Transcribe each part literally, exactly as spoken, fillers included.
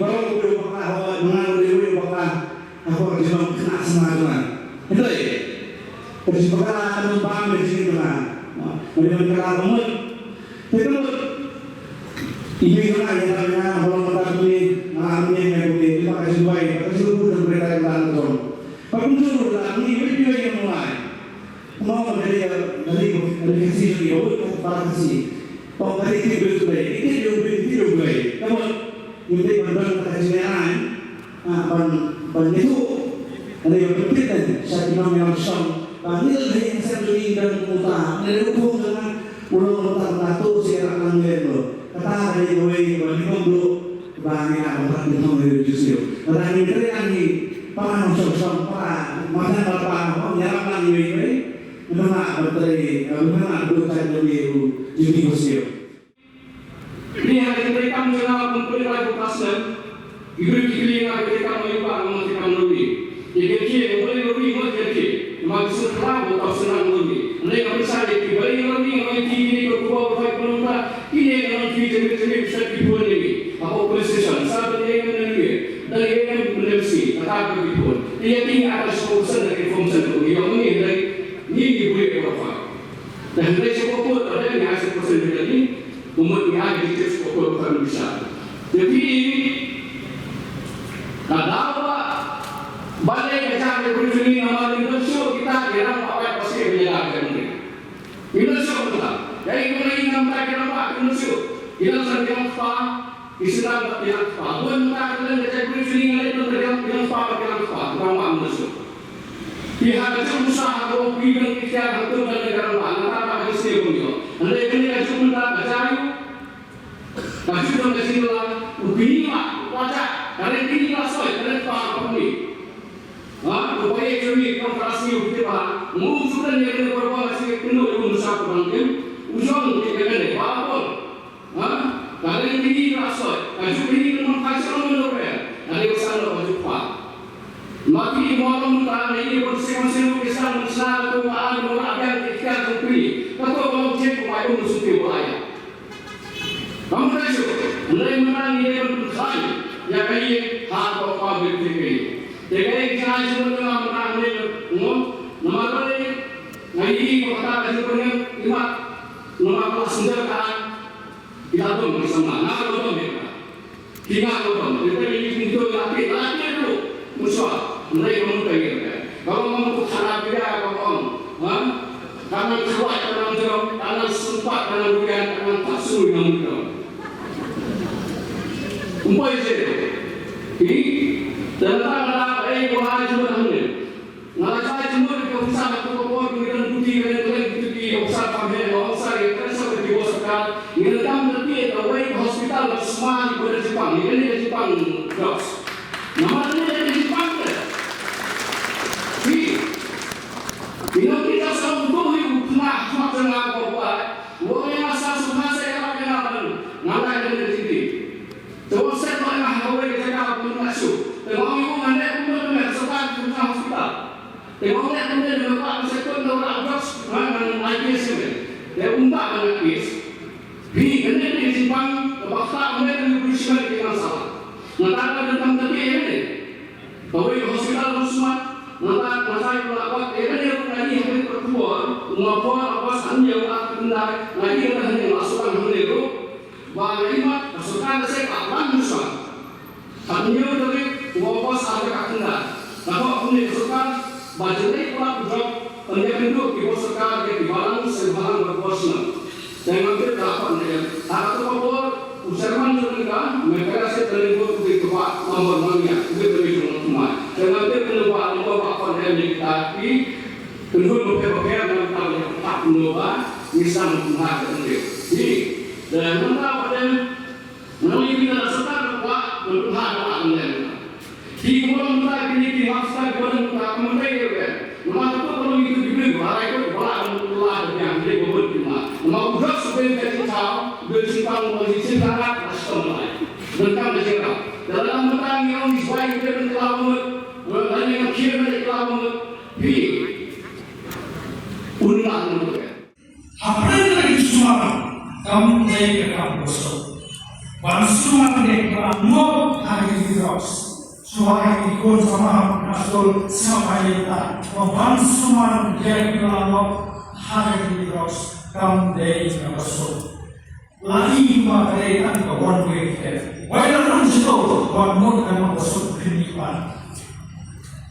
baroh u dei u bakla, hooid, nga u dei u bakla. Hooid, jingong khynnah samla jong nga. Hynrei ka jingbakla kam bam ka jingim jong nga. Nga dei ban kylla ka mut. Te ka mut. I mei jong nga ïa ka, nga, nga long mynta kumne, nga lam ne nga kumne, te ba ka jingduwai, ba ka jingduwai ka jingduwai ka jingduwai. Ba kumjuh ruh la ngi wei wei ïa u Nonglait. Kumno ka dei ka, ka dei ka, ka dei ka Khasi jong ngi, ba wei ka para Khasi. Ba ka dei ka dei ka dei, ka dei ka dei, ka dei ka dei. Ka mut, ngim dei ban don ka jingïarai, ah, ban, ban ïathuh. Ka dei ban pyntip sha ki nongïalam shong. Ba ngi la dei ka sem jong ngi dang kumta. Ka dei rukom jong nga, u long kumta kumta to sha ka nang lem lo. Kata ka dei kawei kaba nyngkong duh ba ngi hap ban pynthong ïa u Jisu. Lada ngi trei ngi para nongshong shong, para marjan, para pa, haba ngi ïarap lang iwei iwei, ngim hap ban trei, ngim hap ban duh jait ïa u Jisu. Ni ha ka treikam jong nga kum u Principal Pastor, ki briew ki kylli ïa nga, ka treikam ma ïa u bah, nga ong treikam lorni. Ïa ka lorni, nga ong lorni, nga ong lorni. Namar ka sngewthuh ba u tap sngewthuh lorni. Hynrei nga pynshai ïa ki, balei lorni, nga ong ïa ki, kine ki, ki, ki, ki, ki, kine ki, ki, ki, ki, ki, ki, ki, ki, ki, ki, police station, sa ban ïa nga, nga, nga, nga, dang ïa nga, nga, nga, nga, kata ka ki phone. Ïa ki, nga, ata shu send ki phone send ko, ïa nga, nga, nga, nga, nga, nga, nga, nga, nga, Te hynrei shu koppor, te hynrei shu koppor, te hynrei shu koppor, te hynrei shu koppor. Te phi, ka daw ba, balei ka jia ka briefing namar ngim don shuh kita ki rangbah Paid Khasi ban ïada bad ngi. Ngim don shuh kita. Dei kumno ngim don ki rangbah, ngim don shuh. Ki don sa ki rangbah. Ki sdang bad ki rangbah. Bun mynta ki leng ka jaitbynriew jong ngi, ngi leit bad ki rangbah, ki rangbah, ki rangbah, ki rangbah mynta shuh. Ki ha ka juk nusah ha ka ong phi ban ikhtiar ha ka tung ka leng ka rangbah, nangta ka jingsniew bym ïoh. Hynrei kane ka juk mynta ka jia ïa u. Ka juk jong ka jingkylla, u pynïaid ma, u pynïaid, ka leng pynïaid la soi, ka leng pa ka pynïaid. Ha, u pynïaid jong ngi ka long ka sniew pynïaid ba. Ngu ju kren ïa kane ka por ba ka sniew pynïaid u nusah ka bang kem. U jong ïa kane ba pon. Ha? Ka ring kini ka soi, ka juk kini ka mon ka soi mon lo re. Ka ring san lo ka juk pa. Ma ki mo long ta ne ye bon se mon se lo ke san mon sa ko ma an mo la biang ke kya juk kini. Ka to ko je ko ma ko su ke wa ya. Kam ka juk. Nai ma ni ye bon khai. Ya ka ye ha ko pa be ke ke. Te ke ja ju mo ma ma ne mo. Na ma le. Ngai ko ta ka juk ko ne. Ima. Na ma ko sun ka. Ki la dom ki samla, nga la dom ïa ka. Ki nga la dom, ïa ka ïa ki to ïa ki, la ki ruh. Musa, nai ka mun ka ïa ka. Ka mun ka khana ki ïa ka mun. Ha? Ka nang khawai, ka nang jrom, ka nang sumpat, ka nang ruyan, ka nang tak sui, ka nang jrom. Umpai je. Ki, dan ta ka la ka ai ko ha ju na ne. Nga la jai jingmut ïa ki officer ha kato ka por, ngi don duty, ngi don duty ki officer kam heh, nga ong sa ïa kren sa ïa ki bor sorkar, ngi donkam da peit kawei ka hospital ba sma, ngi ba da jingpang, ngi kane ka jingpang drugs. Namar kane ka jingpang te. Phi, Te nga ong ïa kane, nga kwah ban sa kut na u rah drugs, ha, ngan ai case ïa me. Te um kwah ban ai case. Phi, kane ka jingpang kaba khraw, me ka jingpang shisha ïa ki nongshong sala. Nangta ka donkam ka phi ïa kane. Kawei ka hospital ka sumar, nangta ka jai ka la kwah ïa kane ruh, nga ïohi ha kane ka por, nga por, nga por san ïa u ar khyndai, nga ïohi ka hangne, nga sdang hangne ruh. Ba nga ïohi ba ka sorkar ka sep ka plan shuwa. Hynñiew tarik u August ar hajar khyndai. Ka thoh kumne ka sorkar ba jingïaid palat u drok, pynïakynduh ki bor sorkar ïa ki balang seng bhalang bad bor shnong. Te ngam tip ka khot ne em. Ha kato ka por u chairman jong ka, me kyrpad seh ka leng bor u dei ka ba number one ïa, u dei ka leng jong ka thymmai. Te ngam tip ka leng ba number ba khot ne em ïa kita ki kynhun bapher bapher, ngam tip ka leng ba number ba ngi sdang kumne ka leng. Hi. Te ngam tip ka leng Nang ïa kita da sorkar da kwah, da kwah da kwah da lem. Ki kumno mynta kine ki hap sta ki wan mynta kumno ïa wen. Namar ka to kumno ïa ki briew ba rai ko ba la da la da biang dei ba wan ki ma. Namar u dok seben ka jingthaw, da jingpang ba jingthaw da ka stom lai. Dan kam da jingthaw. Da la mynta ngi ong ngi swai ngi wen ka la wan. Wan da ngi ong ki wen ka la wan. Hi. Un la wan. Hapdeng ka jingsumar kam dei ka kam kosok. Ban sumar dei ka ngop ha ki drugs. Shuwa ki khun samla ha skul sngap ha ïing ta. Ban sumar dei ka ngop ha ki drugs kam dei ka kosok. La i ma ka dei tang ka one way ticket. Wai la nang jito ban mut ka nang kosok kini pan.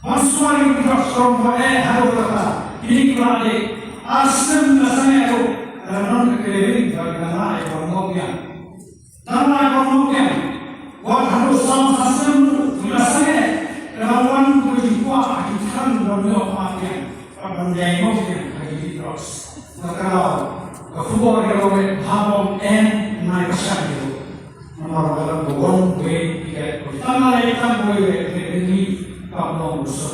Ban sumar ïa ki drugs from ba eh haduh kata. Kini ki la dei. Ar snem la sangeh ruh. Ka la don ka craving ba ka la ai ban mut ïa. Ka la ai ban mut ïa. Wat haduh saw san snem ruh ki la sangeh. Ka la wan ka jingkwah ha ki than ban ïoh mut ïa. Ban ïa mut ïa ka jingdei drugs. Ka kalaw. Ka khubor ka la wan ha bong en nai ka shang ïa. Namar ka la ka one way ticket. Tang la ïa tang one way ticket ni ka bong rusa.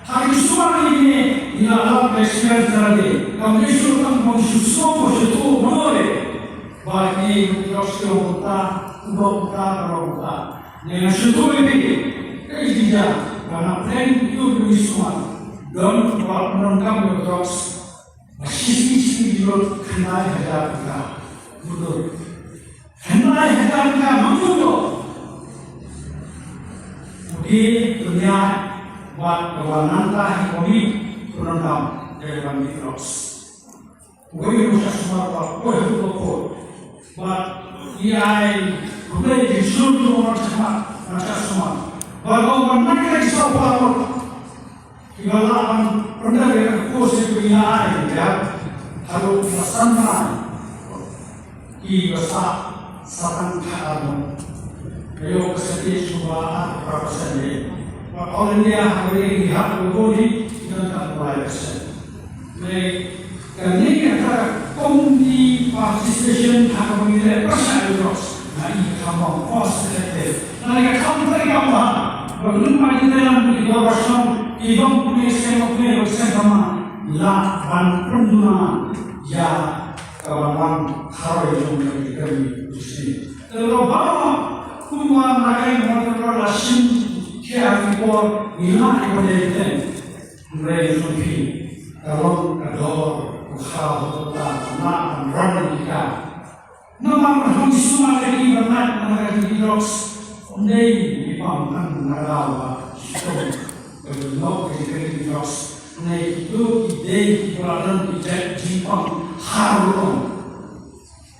Ha ki sumar ni ni ïa la ka experience la ni. Ka mi shu tang bong shu so ko shu tu mo le. Ba ki drugs ki ong ta, u dok ta, ka ong ta. Ngi la shu tu ïa phi. Ka i jija, ba na pyrshah ki tu ki sumar. Don ba nang kam ïa drugs. Ba shi sngi shi sngi ki lut khyndai hajar tyngka. Mudur. Khyndai hajar tyngka, mudur. Mudur, dunia, ba, ba nang ta hi komi, nang kam, ïa kam ïa drugs. Wei ruh sha sumar ba, wei ruh ba ko. Ba, ïa ai, khublei ki jingkhublei ruh na sha, na sha sumar. Ba ko ba na ka sha ba ko. Ki ba lah ban pynda ïa ka course ki ba ïa ai ïa. Haduh ba san bnai. Ki ba sah, sah tang ka ar bnai. Ka ïoh ka percentage shuwa ar phra percent ïa. Ba All India ha ka ri ki hap ka body, ki don tang lai percent. Kane kata ka community participation ha ka bynta pyrshah ïa drugs. Na i ka kam cost effective. Na i ka kam tari kam ba. Ba ngin ma jingïalang ki dorbar shnong, ki dong kane seng kane seng kama. La ban pynduh na ïa ka ban wan haroi jong ka kami. Te lo ba kumba na ka ïa ka la shim ki ha ki por ngi la ïa ka dei ten. Hynrei jong phi ka long ka dor u kha hok ta na kan ran ki ka. Namar ka hong sumar ka ki ban nat na ka ki drugs. Nei ki pam kan na daw ba ki tong ka nok ka ki drugs. Nei ki tu ki dei ki ba ran ki jet ki pam har long.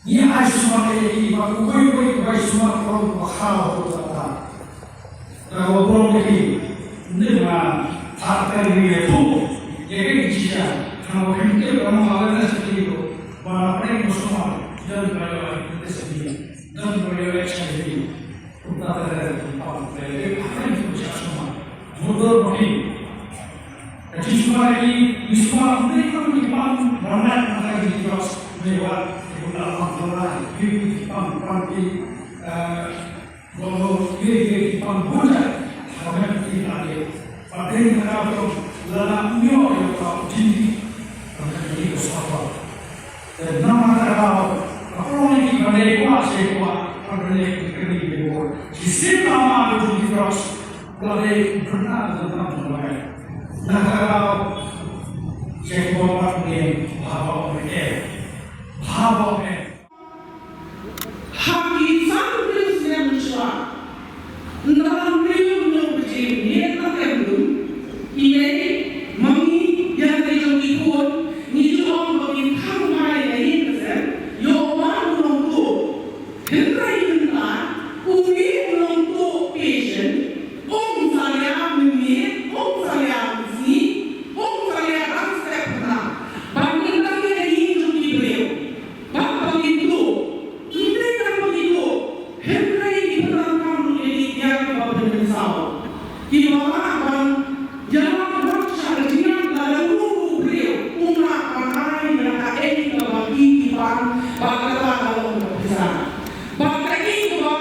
Ngi ai sumar ïa ki ba uwei uwei uwei sumar ong ba khaw kata. Ka wa bro ïa ki. Ni ma thar ka ri ïa tu. Ïa ki jija. Ka wa ken ke ba ma awareness ki ko. Ba na prai ko sumar. Dan ba ïa ki. Dan ba ïa ki. Kumta ka ri ko. Ba ïa ki. Mudur baki. Ka jingsumar ïa ki, ki sumar ym dei tang ki pang rangat na ka jingkios, ne wat ki bun da pang rangat, ki ki pang, pang ki, eh, bolo, ki ki pang bun da, ka met ki na ki. Ba dei na ka bun, lada ym ïoh ïa ka jingki, ka met ki ko sumar. Te namar kata ka daw, ka pynlong ïa ki ban dei kwah sha kwah, ban dei ki kynti ki bor. Ki sngewthuh ma ki drugs, ba dei pynah ka dang tam jong ka. Na kata ka daw, Haba ong eh. Haba ong eh. Ha ki san hynriew snem mynshuwa. Ynda hynriew hynñiew baje mynmiet na ka em dum. Ine, ma ngi, ïa ngi jong ki khun, ngi ju ong ba kin khang bha ïa ngi ka sem, ïoh wan u nongtuh. Hynrei mynta, u ngi u nongtuh patient, um salia mynmiet, um salia mynsngi, um salia dang step khynnah. Bad mynta ïa ngi jong ki briew. Bad ba kin tuh, ym dei tang ba kin tuh, hynrei ki pyndonkam ruh ïa ki ïa kiba pynmynsaw. Kiba lah ban ïalam bad sha ka jingïap lada uno uno u briew u lah ban ai ïa kaei kaba ki ki pan, bad kata ka long ka pisa. Bad kaei kaba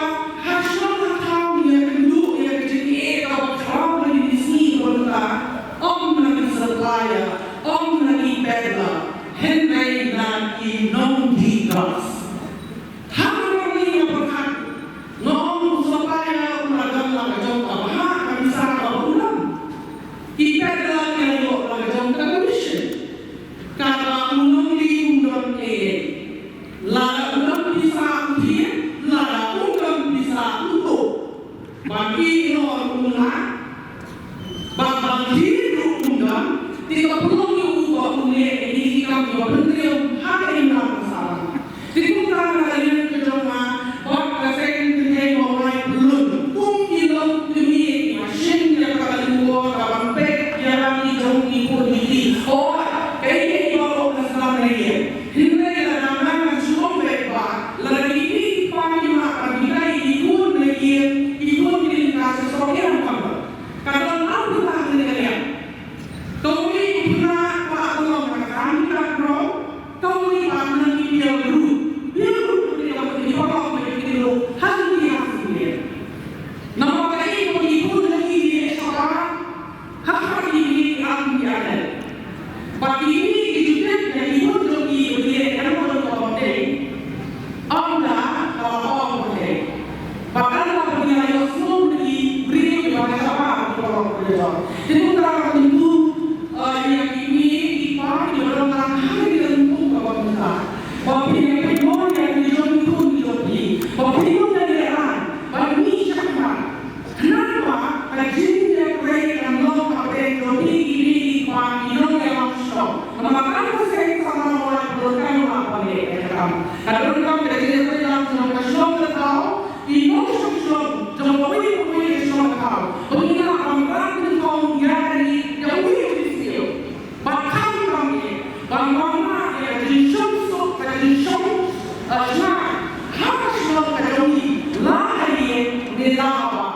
ha shnong ha town ïakynduh ïa ka jingeh kaba khraw ha kine ki sngi ba mynta, ym na ki supplier, ym na ki peddler. Hynrei na ki nongdih drugs. Ha kaba ngi nga pyrkhat, nga ong u supplier u la don la ka jong ka bhah, ka pisa kaba u lam. Ki peddler ki la ïoh la ka jong ka commission. Kaba u nongdih um don ei ei. Lada u don pisa u thied, lada um don pisa u tuh. Ba ki ïoh u nang. Ba, ba ki ruh um don, te ka pynlong ïa u ba u leh ïa ki kam kiba pynriew ha ka imlang ka sahlang. Te kumta na ka liang ka jong nga, bad ka seng kynthei ba u Lai Pyllun, kum ki longkmie kiba shim ïa ka lyngngoh kaban peit ïa la ki jong ki khun ki kti. Hooid, kaei kaei baroh ka sdang na ïing. Hynrei lada nga nga shu ong beit ba, lada ki kmie ki kpa ki map ban hikai ïa ki khun na ïing, ki khun ki lyngkha sha shnong, ïa ka kam. Ka don arphew khyndai ka liang. Kawei u khynnah kwah ban long ka kam ka kro, kawei pat na ki biang ruh. Biang ruh ki ka ki paralok ki ki ruh ha ki ha ki. Namar kaei ba ki khun jong ki ki shaba ha ki ki ki am ki ane. Ba ki ki ki ju tip ïa ki khun jong ki ba ki ane ba ki bam dei. Ynda ka la ong ba dei. Bad ynda ba ngi la ïohsngew na ki briew kiba shaba ki paralok ki jong. Te kumta ba ngi tu, eh, ïa ki kmie ki kpa kiba don lang ha kane ka lympung kaba mynta. Ba phin ïa pynmong ïa ki jong ki khun ki jong ki. Ba phin ïoh ïa ki ran. Ba ngi shakhmat. Khnang ba ka jingïatrei kan long hapdeng jong ki kmie ki kpa ki nongïalam shnong. Namar ka seng samla Mawlai ka donkam ban leh ka kam. Ka donkam ka jingïatrei lang jong ka shnong ka thaw, ki nongshong shnong jong kawei pa kawei ka shnong ka thaw. Ba ngin lah ban rat nyngkong ïa kane ïa kawei ka jingsiew. Bad khamtam eh ban wanrah ïa ka jingshong suk, ka jingshong, eh, shnong ha ka shnong ka jong ngi, la ha ïing ne la ha wah.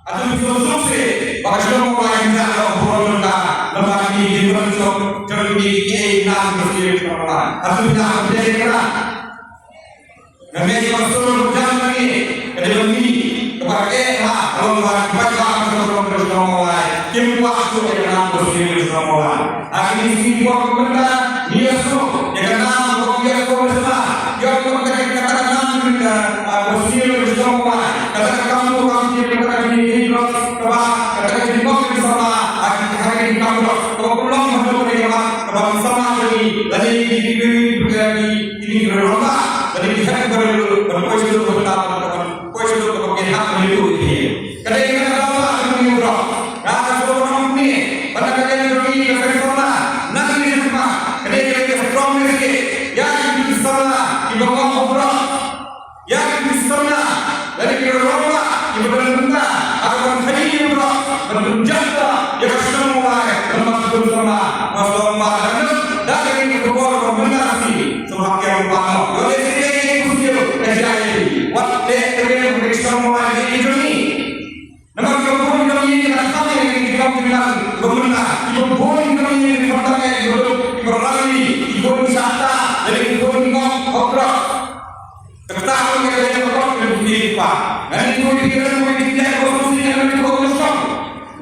Hato phi sngewsuk seh ba ka shnong Mawlai ka jia ka burom jong ka, namar ki jingpynshong jong ki kiei nam ka shnong Mawlai? Hato phi la pynthei ïa ka? Nga ngeit ba shnong ka jia ka ngi, ka dei ba ngi kaba eh ha ka long ba ki paidbah ka shnong ka shnong Mawlai kim kwah shuh ïa ka nam ka shnong ka shnong Mawlai. Ha kine ki sngi ba mynta ngi ïa sngewthuh ïa ka nam ba ngi ïa sngewthuh sha ka, ïa ka nam ka, ka nam ka, ah, ba sngewthuh sha ka, kata ka kam ba ngi ïa sngewthuh ka, ka nam ka, kaba kata ka jingmut ka samla ha ki, ha ki kam ba ka long ha ka, kaba samla ka, lane ki, ki, ki rangbah, lane ki hep ba, ba poi sha ka, ba poi sha ka, ba ki hap ka, ka dei ka rangbah ka, ka drugs. Nga ka shu ong ne, ba na ka liang jong ngi ka seng samla, na ka liang jong nga, ka dei ka strong message ïa ki samla kiba ngop drugs. Ïa ki samla, lane ki rangbah kiba don bynta ha ka ban khaii ïa ki drugs, ban pynjah ïa ka shnong Mawlai, ban mat ki samla, ban long ba da ka, da ka ïing ka bor ba mynta shi, sngewbha ïa ki ba ngop. Ïoh lehse ïa ki khuslai ka jia ïa ki. Wat leh ka ïing ka shnong Mawlai ka ïing jong ngi. Namar kiba bun jong ngi ki la kham ïa ki kam ki nang ba mynta, kiba bun jong ngi ki khamtam ïa ki baduk, kiba rangli, ki bun shata, lane ki bun ngop hok drugs. Kata ka ïa ka ïa ka drugs ka dei ki pa. Ngan ïathuh ïa ki, ngan ïathuh ïa ki, ngan ïathuh ïa ki, ngan ïathuh ïa ki.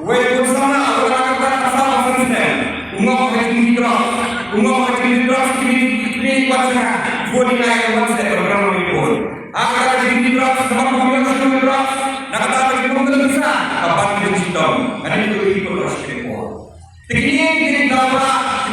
Wei u samla, u la ka ka sa ba snem. U ngop ha ki drugs. U ngop ha ki drugs, ki ki ki ki ki pa snem. Bun ïa ka wan se ba rang ïa ki bun. Aka da jingdih drugs, namar ba kum ïoh shuh drugs, na kata ka jingdih drugs, ka ban ka jingshitom. Ngan ïathuh ïa ki pynroi sha ki por. Te kine ki dei ki dawai, ki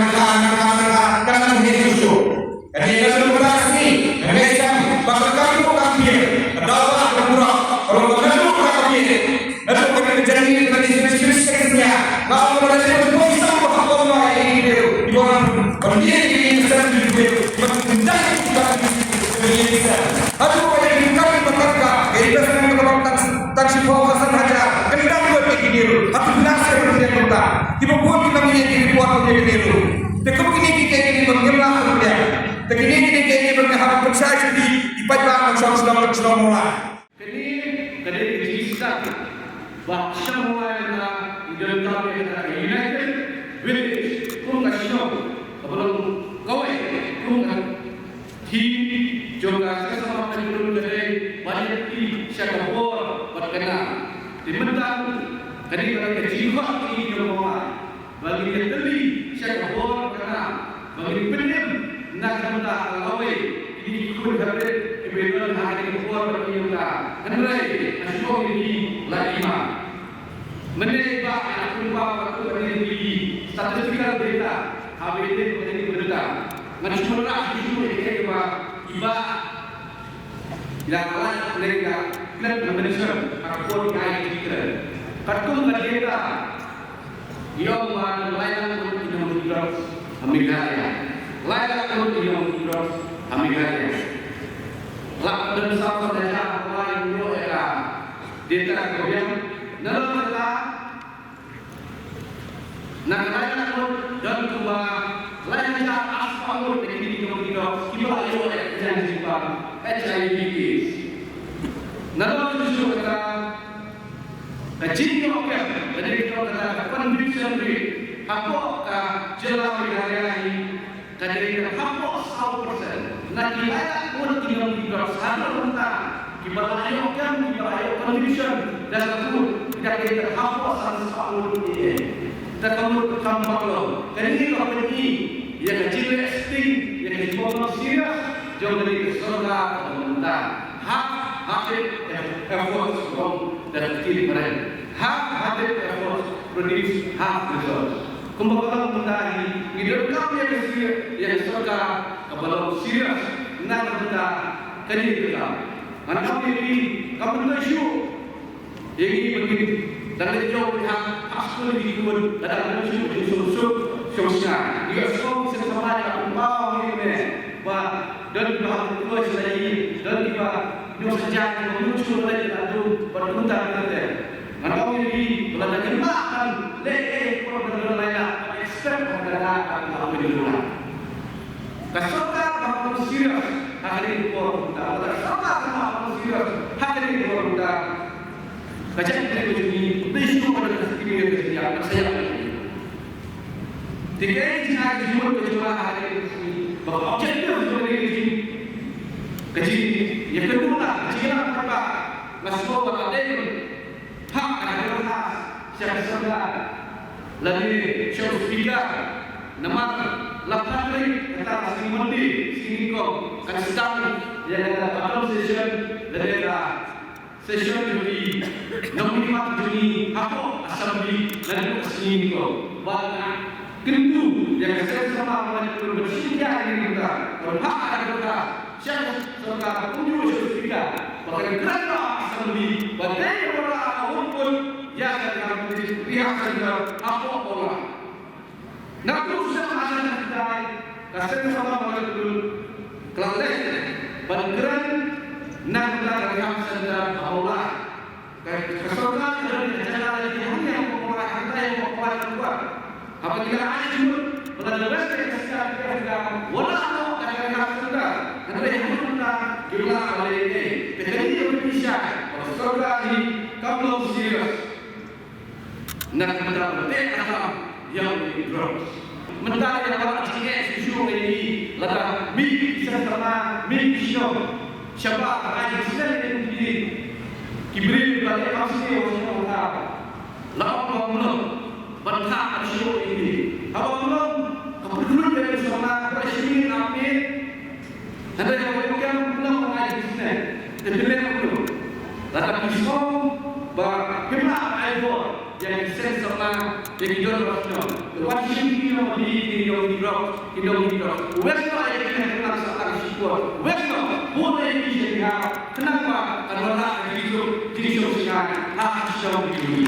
nangta, nangta, nangta, kan nang heh shuh shuh. Ka dei naduh kata ka sngi, nga ngeit skhem ba ka kam ruh kam pher, ka daw ba ka pura, ka ruh ka naduh kata ka pher, naduh kata ka jani, kata ka jani, kata ka jani, nga ong ba ka dei ba ka poi sam ba ka poi ma ïa ki briew, ki ba nang pynlong ïa ki briew, ki ba nang pynjah ïa ki briew, ki ba nang pynlong ïa ki briew. Haduh ba ïa ki kam ba ka ka, ka investment ka ba tang, tang shiphew hasan hajar, kyndang lut ïa ki briew, haduh kine ki briew, ki ba bun ki nang ïa ki report ïa ki briew. Te kum kine ki dei kine ba ngim lah ban pdiang. Te kine ki dei kine ba nga hap ban pynshai sha ki, ki paidbah ban shong shnong ban shong Mawlai. Kane ka dei ka jingsdang ba shnong Mawlai na ngi donkam ïa ka United Village kum ka shnong kaba long kawei kum ka theme jong ka seng samla ka jong ka dei ba ïa ki sha ka bor bad ka nam. Te mynta kane ka dei ka jingkhot ïa ki nong Mawlai. Ba ngin ïa tylli sha ka bor ka nam, ba ngin pynim na ka bynta ka lawei ïa ki khun kynrad kiba ïadon ha kane ka bor bad ka ïing ka. Hynrei nga shu ong ïa ki la ima. Mynne ba ïa kumba ba kumba ne ki statistical data ha ba ïa ki data. Ngan shu rah shu shu ïa ki ba kiba ïa la leit ïa klet na mention ha ka bor ka ïa ki klet. Katkum ka data. Ïa, man, lai lak ngut ki nongdih drugs ha Meghalaya. Lai lak ngut ki nongdih drugs ha Meghalaya. Lak don saw san hajar lai ngut ïa ka data ka biang. Na la ka, na ka lai lak ngut don kumba lai hajar arspah ngut na kine ki nongdih drugs kiba la ïoh ïa ka jingpang H I V AIDS. Na la ka shuh ka Ka jingïoh kem, ka dei ka conviction rate hapoh ka jylla Meghalaya hi, ka dei ka hapoh saw percent. Na ki lai lak ngut ki nongdih drugs haduh mynta, kiba la ïoh kem, kiba la ïoh conviction da ka court, ka dei ka hapoh san spah ngut ïa. Te ka mut kam ban long. Kane ka pyni ïa ka jingleh sting, ïa ka jingbym long serious jong kane ka sorkar mynta. Half-hearted efforts from the team, right? Half-hearted efforts produce half results. Kumba ka long mynta hi, ngi donkam ïa ka serious, ïa ka sorkar kaba long serious na ka bynta kane ka kam. Ngan ong ïa phi, kam mynta shuh. Ïa ngi ba ngin dang leit ïoh ha, ha skul ngi khun, lada ngim shu, shu, shu, shu, shu sngap. Ngi ïohsngew ki seng samla ki ong ba ngi ne, ba don kiba hap kloi sha ïing, don kiba ñiuh sha jaiñ, ba ngim shu leit naduh ba kumta kumta. Ngan ong ïa phi, ba lada ngim lah ban leh ei por ban don lai lak, expect ba ka la ka la win la. Ka sorkar ka hap ban serious ha kane ka por kumta. Ka sorkar ka hap ban serious ha kane ka por kumta. Ka jait ka jong ngi, dei shuh ba ka sdang ka jingïap, ka sa ïap. Te kaei ka jingmut ka jong nga ha kane ka jingmut, ba ka objective jong kane ka jing, ka jing Nga sngewbha ba la dei ban phah ka jingïarap sha ka sorkar lane sha u speaker, namar la phah ïa kata ka sngi Monday, sngi nyngkong, kan sdang ïa kata ka autumn session lane ka session jong ki nongmihkhmat jong ngi hapoh Assembly lane ka sngi nyngkong. Bad nga kyntu ïa ka Seng Samla Waheh Pyllun ban shim khia ïa kata, ban phah ïa kata sha ka sorkar kumjuh sha u speaker ba kan kren ha Assembly ba dei ban wanrah ha Hynñiewtrep ïa ka jingïarap rehab center hapoh Mawlai. Naduh snem ar hajar khyndai ka Seng Samla Waheh Pyllun ka la leh ban kren na ka bynta ka rehab center ha Mawlai. Ka, ka sorkar ka don ka jaka lagi hangne ha Mawlai, hangtai ha Mawlai, ha Mawlai. Haba ki la ai jingmut ba la dep ka C R P F ka wanrah noh ka rehab center, hynrei haduh mynta kim lah ban leh ei ei. Te kane ka dei ka bishar ba ka sorkar hi kam long serious na ka bynta ban teh hakham ïa u drugs. Mynta ïa la ka jingeh shuh shuh ïa ngi, lada mih ki seng samla, mih ki shnong, shabar ba ai jingïaseng ïa ki, ki briew ba leh kam sniew sniew, la ong ba ym long ban thah ban shu ïa ki. Haba ym long, ka pyrthei ka dei samla ba shu ïa ki. Hynrei haba ïoh kam, ym long ban ai jingïaseng, te phi leh kumno? Lada phi sngew ba phim lah ban ai bor ïa ki seng samla, ïa ki don ba shnong, te wan shim ki nongmihkhmat, ki nongmihkhmat, ki nongmihkhmat. Weng noh ïa ki na ka sahlang shipor, weng noh, bud ïa ki sha ki haw, khnang ba kan wanrah ïa ki jingshong, jingshong shingai ha ka shnong jong ngi.